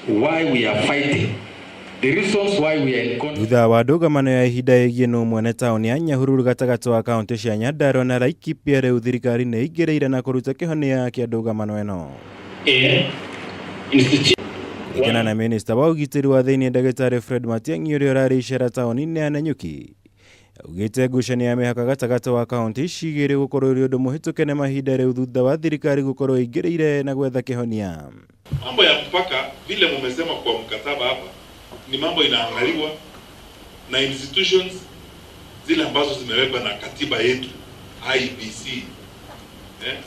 why we are fighting, the reasons why we are in conflict. Thutha wa ndũgamano ya ihinda ĩgiĩ nũ mwene taũni ya Nyahururu gatagatĩ wa kaunti cia Nyandarua na Laikipia rĩu thirikari nĩ ĩingĩrĩire na kũruta kĩhonia kĩa ndũgamano ĩno. A institution Kũringana na minista wa ũgitĩri wa thĩinĩ ndagĩtarĩ Fred Matiang'i ũrĩa ũrarĩ icera taũni-inĩ ya Nanyuki augĩte ngucanio ya mĩhaka gatagatĩ wa kaunti ici igĩrĩ gũkorwo ĩrĩ ũndũ mũhĩtũke nĩ mahinda rĩu thutha wa thirikari gũkorwo ĩingĩrĩire na gwetha kĩhonia. Mambo ya mpaka vile mumesema kwa mkataba hapa ni mambo inaangaliwa na institutions zile ambazo zimewekwa na katiba yetu IEBC. Eh?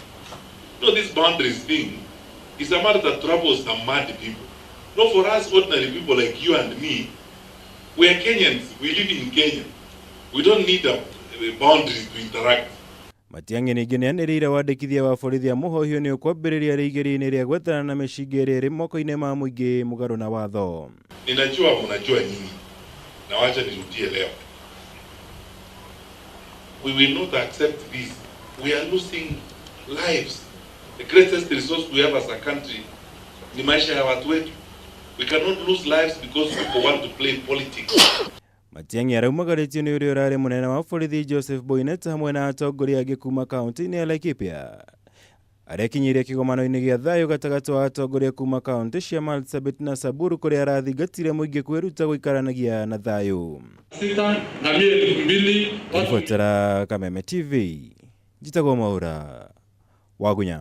No, this boundaries thing is a matter that troubles some mad people. No, for us ordinary people like you and me, we are Kenyans, we live in Kenya. We don't need a boundary to interact. Matiang'i ningĩ nĩanĩrĩire wandĩkithia wa borithi a mũhohio nĩ ũkwambĩrĩria rĩ igerio-inĩ rĩa gwethana na mĩcinga ĩrĩa ĩrĩ moko-inĩ ma mũingĩ mũgarũ na watho. Ninajua mnajua nyinyi, na wacha nirudie leo. We will not accept this. We are losing lives. The greatest resource we have as a country ni maisha ya watu wetu. We cannot lose lives because people want to play politics. Matiang'i araumagarĩtio nĩ ũrĩa ũrarĩ mũnene wa borithi Joseph Boinnet hamwe na atongoria angĩ kuma kaunti-inĩ ya Laikipia arĩa akinyĩire kĩgomano-inĩ gĩa thayũ gatagatĩ wa atongoria kuma kaunti cia Marsabit na Samburu kũrĩa arathingatire mũingĩ kwĩruta gũikaranagia na thayũ. Sita na mia 2000 watu Ribotera Kameme TV, njĩtagwo Mwaura Wagunya.